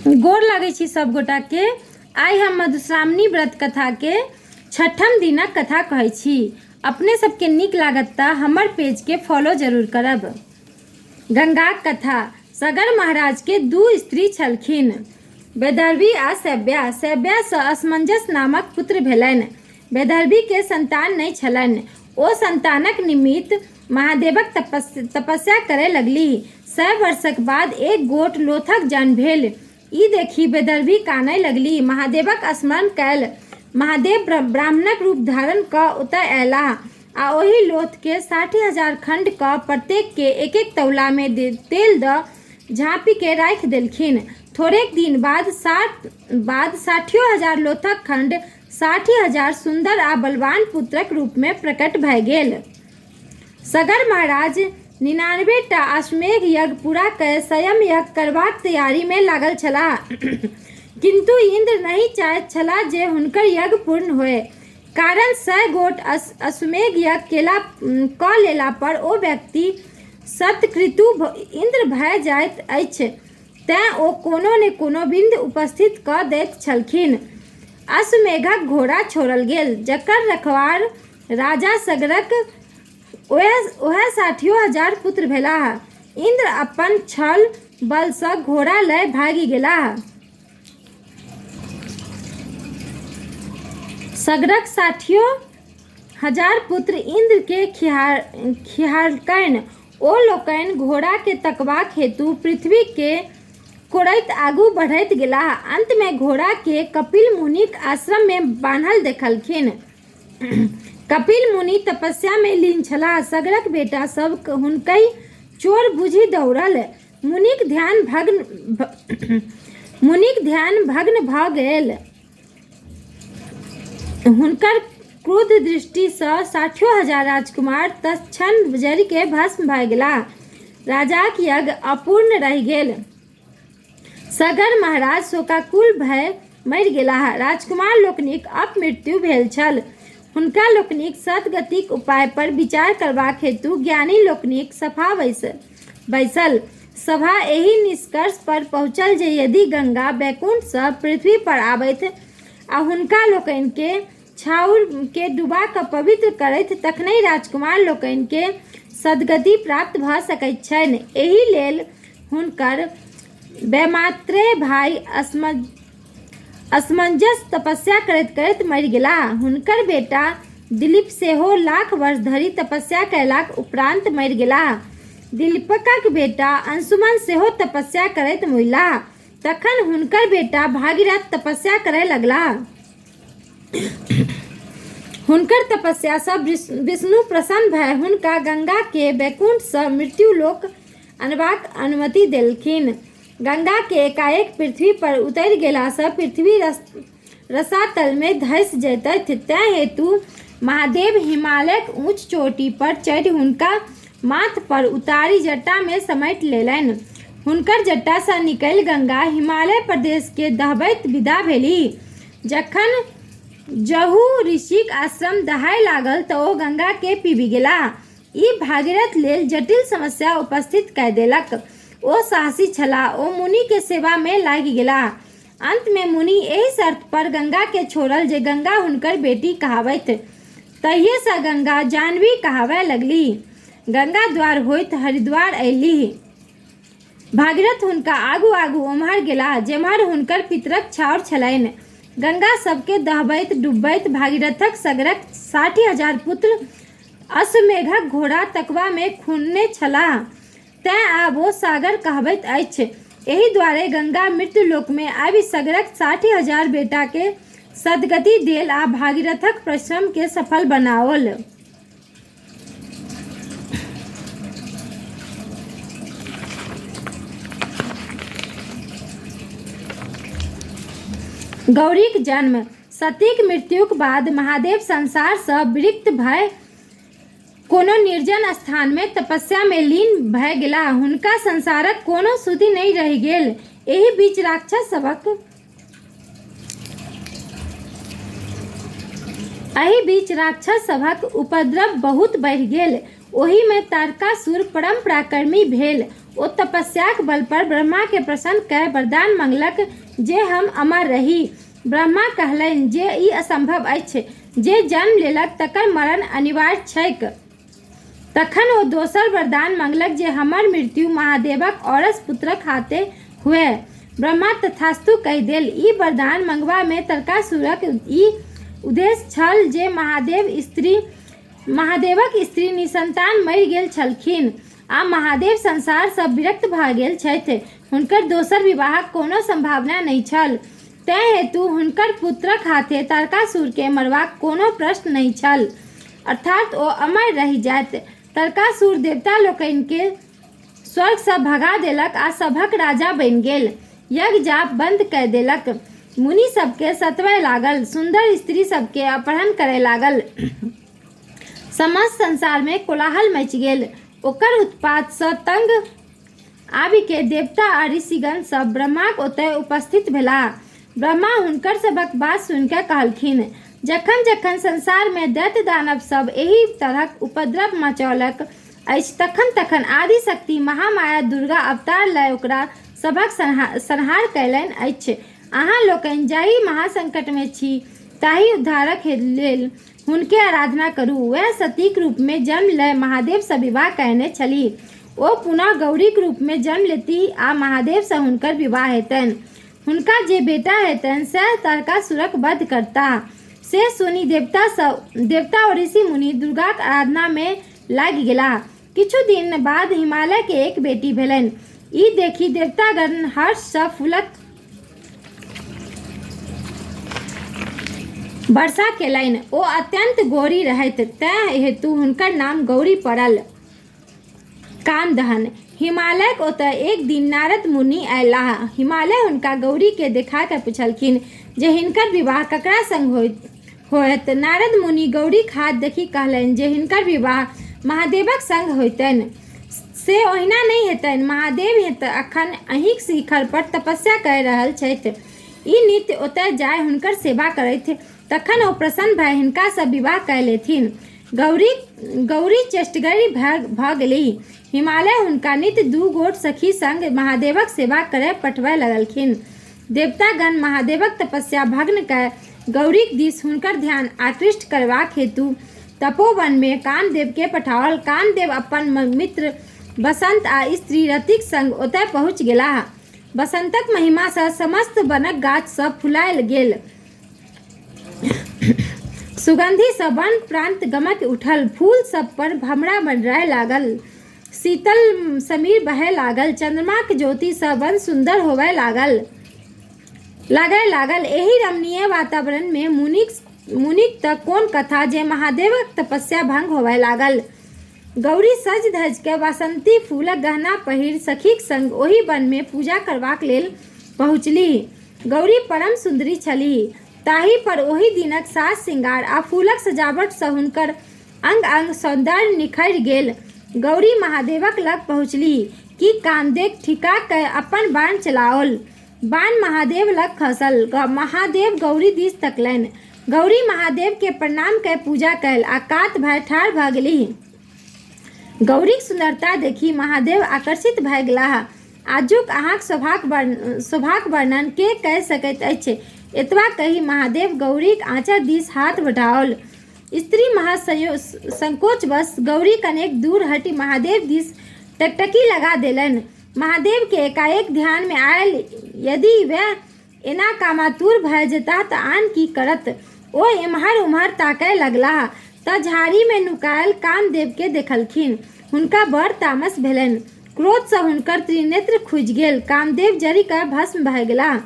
गोर लगै छी सब गोटाके। आइ हम मधुश्रावणी व्रत कथाके छठम दिनक कथा कहै छी। अपने सबके नीक लागत तऽ हमर पेजके फॉलो जरूर करब। गंगाक कथा। सगर महाराजके दू स्त्री छलखिन, वैदर्भी आ शैव्या। शैव्यासँ असमंजस नामक पुत्र भेलनि। वैदर्भीके संतान नहि छलनि। ओ संतानक निमित्त महादेवक तपस्या करय लगलीह। 100 वर्षक बाद एक गोट लोथक जन्म भेल। ई देखि वैदर्भी कानय लगलीह। महादेवक स्मरण कयल। महादेव ब्राह्मणक रूप धारण कऽ ओतय अयलाह आ ओहि लोथकेँ 60,000 खण्ड कऽ प्रत्येककेँ एक-एक तौलामे तेल दऽ झाँपिकेँ राखि देलखिन। थोड़ेक दिन बाद साठियो हजार लोथक खण्ड 60,000 सुन्दर आ बलवान पुत्रक रूपमे प्रकट भए गेल। सगर महाराज 99 टा अश्वमेघ यज्ञ पूरा कए सयम यज्ञ करबाक तैयारीमे लागल छलाह। किन्तु इन्द्र नहि चाहैत छलाह जे हुनकर यज्ञ पूर्ण होअए। कारण 100 गोट अश्वमेघ यज्ञ कऽ लेला पर ओ व्यक्ति शतक्रतु इन्द्र भए जाइत अछि तेँ ओ कोनो ने कोनो विघ्न उपस्थित कऽ दैत छलखिन। अश्वमेघक घोड़ा छोड़ल गेल जकर रखवार राजा सगरक ओएह साठियो हजार पुत्र भेलाह। इन्द्र अपन छल बलसँ घोड़ा लए भागि गेलाह। सगरक साठियो हजार पुत्र इन्द्रकेँ खिहारलकनि। ओ लोकनि घोड़ाकेँ तकबाक हेतु पृथ्वीकेँ कोड़ैत आगू बढ़ैत गेलाह। अन्तमे घोड़ाकेँ कपिल मुनिक आश्रममे बान्हल देखलखिन। कपिल मुनि तपस्यामे लीन छलाह। सगरक बेटा सभ हुनकहि चोर बूझि दौड़ल। मुनिक ध्यान भग्न भऽ गेल। हुनकर क्रुद्ध दृष्टिसँ साठियो हजार राजकुमार तत्क्षण जरि कऽ भस्म भऽ गेलाह। राजाक यज्ञ अपूर्ण रहि गेल। सगर महाराज शोकाकुल भए मरि गेलाह। राजकुमार लोकनिक अपमृत्यु भेल छल। हुनका लोकनिक सद्गतिक उपाय पर विचार करबाक हेतु ज्ञानी लोकनिक सभा बैसल। सभा एहि निष्कर्ष पर पहुँचल जे यदि गंगा वैकुण्ठसँ पृथ्वी पर आबथि आ हुनका लोकनिकेँ छाउरकेँ डुबा कऽ पवित्र करथि तखनहि राजकुमार लोकनिकेँ सद्गति प्राप्त भऽ सकैत छनि। एहि लेल हुनकर वैमात्रेय भाइ असमंजस तपस्या करैत-करैत मरि गेलाह। हुनकर बेटा दिलीप सेहो लाख वर्ष धरि तपस्या कयलाक उपरान्त मरि गेलाह। दिलीपक बेटा अंशुमान सेहो तपस्या करैत मुइलाह। तखन हुनकर बेटा भागीरथ तपस्या करय लगलाह। हुनकर तपस्यासँ विष्णु प्रसन्न भए हुनका गंगाकेँ वैकुण्ठसँ मृत्युलोक अनबाक अनुमति देलखिन। गंगाकेँ एकाएक पृथ्वी पर उतरि गेलासँ पृथ्वी रसातलमे धँसि जइतथि, तेँ हेतु महादेव हिमालयक ऊँच चोटी पर चढ़ि हुनका माथ पर उतारि जटामे समेटि लेलनि। हुनकर जटासँ निकलि गंगा हिमालय प्रदेशकेँ दहबैत विदा भेलीह। जखन जहू ऋषिक आश्रम दहाय लागल तँ ओ गंगाकेँ पीबि गेलाह। ई भागीरथ लेल जटिल समस्या उपस्थित कए देलक। ओ साहसी छलाह। ओ मुनिक सेवामे लागि गेलाह। अन्तमे मुनि एहि शर्त पर गंगाकेँ छोड़ल जे गंगा हुनकर बेटी कहाबथि। तहिएसँ गंगा जाह्नवी कहाबय लगलीह। गंगा द्वार होइत हरिद्वार अयलीह। भागीरथ हुनका आगू-आगू ओम्हर गेलाह जेम्हर हुनकर पितरक छाउर छलनि। गंगा सभकेँ दहबैत-डुबबैत भागीरथक सगरक 60,000 पुत्र अश्वमेघक घोड़ा तकबामे खुनने छलाह। तेँ आब ओ सागर कहबैत अछि। एहि द्वारे गंगा मृत्युलोकमे आबि सगरक 60,000 बेटाकेँ सद्गति देल आ भागीरथक परिश्रमकेँ सफल बनाओल। गौरीक जन्म। सतीक मृत्युक बाद महादेव संसारसँ विरक्त भए कोनो निर्जन स्थानमे तपस्यामे लीन भए गेलाह। हुनका संसारक कोनो सुधि नहि रहि गेल। एहि बीच राक्षससभक उपद्रव बहुत बढ़ि गेल। ओहिमे तारकासुर परम पराक्रमी भेल। ओ तपस्याक बल पर ब्रह्मा केँ प्रसन्न कय वरदान मंगलक जे हम अमर रही। ब्रह्मा कहलनि जे ई असंभव अछि। जे जन्म लेलक तकर मरण अनिवार्य छैक। तखन ओ दोसर वरदान मंगलक जे हमर मृत्यु महादेवक औरस पुत्रक हाथे हुअए। ब्रह्मा तथास्तु कहि देल। ई वरदान मंगबा मे तारकासुरक ई उद्देश्य छल जे महादेवक स्त्री निःसंतान मरि गेल छलखिन आ महादेव संसार सँ विरक्त भ गेल छथि। हुनकर दोसर विवाहक कोनो संभावना नहि छल। तेँ हेतु हुनकर पुत्रक हाथे तारकासुर केँ मरबाक कोनो प्रश्न नहि छल। अर्थात् ओ अमर रहि जाएत। तारकासुर देवता लोकनि केँ स्वर्ग सँ भगा देलक आ सभक राजा बनि गेल। यज्ञ-जाप बन्द कए देलक। मुनि सभ केँ सतबय लागल। सुन्दर स्त्री सभ केँ अपहरण करय लागल। समस्त संसार मे कोलाहल मचि गेल। ओकर उत्पात सँ तंग आबि कए देवता आ ऋषिगण सभ ब्रह्माक ओतय उपस्थित भेलाह। ब्रह्मा हुनकर सभक बात सुनि कए कहलखिन, जखन-जखन संसार मे दैत्य-दानव सभ एहि तरहक उपद्रव मचौलक अछि तखन-तखन आदिशक्ति महामाया दुर्गा अवतार लए ओकरा सभक संहार कयलनि अछि। अहाँ लोकनि जाहि महासंकट मे छी ताहि उद्धारक लेल हुनके आराधना करू। वैह सतीक रूप मे जन्म लए महादेव सँ विवाह कएने छलीह। ओ पुनः गौरीक रूप मे जन्म लेतीह आ महादेव सँ हुनकर विवाह हेतनि। हुनका जे बेटा हेतनि सैह तारकासुरक वध करताह। से सुनि देवता ओ ऋषि-मुनि दुर्गाक आराधना मे लागि गेलाह। किछु दिन बाद हिमालय केँ एक बेटी भेलनि। ई देखि देवतागण हर्ष सँ फूलक वर्षा केलनि। ओ अत्यन्त गोरी रहथि तेँ हेतु हुनकर नाम गौरी पड़ल। कामदहन। हिमालयक ओतय एक दिन नारद मुनि अयलाह। हिमालय हुनका गौरी केँ देखा कए पुछलखिन जे हिनकर विवाह ककरा संग होयत। नारद मुनि गौरीक हाथ देखि कहलनि जे हिनकर विवाह महादेवक संग होयतनि। से ओहिना नहि हेतनि। महादेव एखन अहींक शिखर पर तपस्या कए रहल छथि। ई नित्य ओतय जाय हुनकर सेवा करथि। तखन ओ प्रसन्न भए हिनका सँ विवाह कए लेथिन। गौरी चेष्टगरि भऽ गेलीह। हिमालय हुनका नित्य दू गोट सखी संग महादेवक सेवा करय पठबय लगलखिन। देवतागण महादेवक तपस्या भग्न कए गौरीक दिस हुनकर ध्यान आकृष्ट करबाक हेतु तपोवनमे कामदेवकेँ पठाओल। कामदेव अपन मित्र बसन्त आ स्त्री रतिक संग ओतय पहुँचि गेलाह। बसन्तक महिमासँ समस्त वनक गाछ सभ फुलायल गेल। सुगन्धिसँ वन प्रान्त गमकि उठल। फूल सभ पर भमरा मंडराय लागल। शीतल समीर बहय लागल। चन्द्रमाक ज्योतिसँ वन सुन्दर होबय लागल। लागय लागल। एहि रमणीय वातावरणमे मुनिक तऽ कोन कथा जे महादेवक तपस्या भंग होबय लागल। गौरी सजि-धजि कऽ वासन्ती फूलक गहना पहिरि सखीक संग ओहि वनमे पूजा करबाक लेल पहुँचलीह। गौरी परम सुन्दरी छलीह। ताहि पर ओहि दिनक साज-सिंगार आ फूलक सजावट सँ हुनकर अंग-अंग सौन्दर्य निखरि गेल। गौरी महादेवक लग पहुँचलीह कि कामदेव ठिका कए अपन बाण चलाओल। बाण महादेव लग खसल। महादेव गौरी दिस तकलनि। गौरी महादेव केँ प्रणाम कए पूजा कएल आ कात भए ठाढ़ भए गेलीह। गौरीक सुन्दरता देखि महादेव आकर्षित भए गेलाह। आजुक अहाँक शोभाक वर्णन के कए सकैत अछि? एतबा कहि महादेव गौरीक आँचर दिस हाथ बढ़ाओल। स्त्री संकोचवश गौरी कनेक दूर हटि महादेव दिस टकटकी लगा देलनि। महादेव केँ एकाएक ध्यान मे आयल यदि वैह एना कामातुर भए जेताह तऽ आन की करत? ओ एम्हर-ओम्हर ताकय लगलाह तऽ झाड़ी मे नुकायल कामदेव केँ देखलखिन। हुनका बड़ तामस भेलनि। क्रोध सँ हुनकर त्रिनेत्र खुजि गेल। कामदेव जरि कए भस्म भए गेलाह।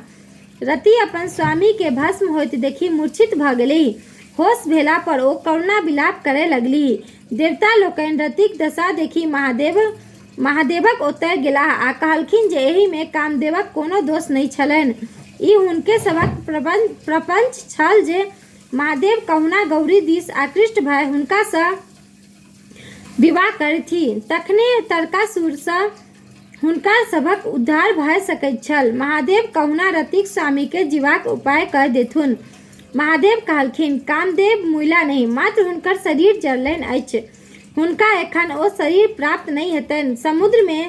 रति अपन स्वामी केँ भस्म होइत देखि मूर्छित भऽ गेलीह। होश भेला पर ओ करुणा विलाप करय लगलीह। देवता लोकनि रतिक दशा देखि महादेवक ओतय गेलाह आ कहलखिन जे एहि मे कामदेवक कोनो दोष नहि छलनि। ई हुनके सभक प्रपंच छल जे महादेव कहुना गौरी दिस आकृष्ट भए हुनका सँ विवाह करथि तखने तारकासुर सँ हुनका सभक उद्धार भए सकैत छल। महादेव कहुना रतिक स्वामीकेँ जीबाक उपाय कए देथुन। महादेव कहलखिन, कामदेव मुइला नहि, मात्र हुनकर शरीर जरलनि अछि। हुनका एखन ओ शरीर प्राप्त नहि हेतनि। समुद्रमे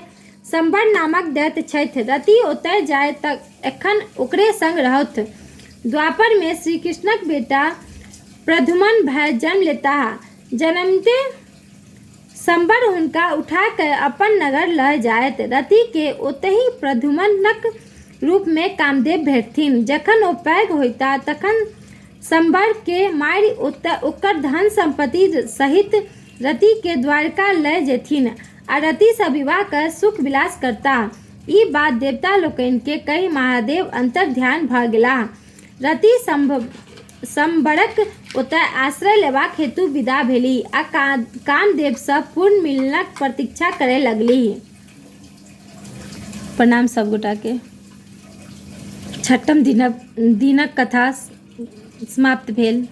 सम्बर नामक दैत्य छथि। रति ओतय जाय एखन ओकरे संग रहथु। द्वापरमे श्रीकृष्णक बेटा प्रद्युम्न भए जन्म लेताह। जनमिते सम्बर हुनका उठा कए अपन नगर लए जायत। रतिकेँ ओतहि प्रद्युम्नक रूपमे कामदेव भेटथिन। जखन ओ पैघ होयताह तखन सम्बरकेँ मारि ओकर धन-सम्पत्ति सहित रतिकेँ द्वारिका लए जेथिन आ रतिसँ विवाह कए सुख-विलास करताह। ई बात देवता लोकनिकेँ कहि महादेव अन्तर्ध्यान भए गेलाह। रति सम्बरक ओतय आश्रय लेबाक हेतु विदा भेलीह आ कामदेवसँ पुनर्मिलनक प्रतीक्षा करय लगलीह। प्रणाम सब गोटाके। छठम दिनक कथा समाप्त भेल।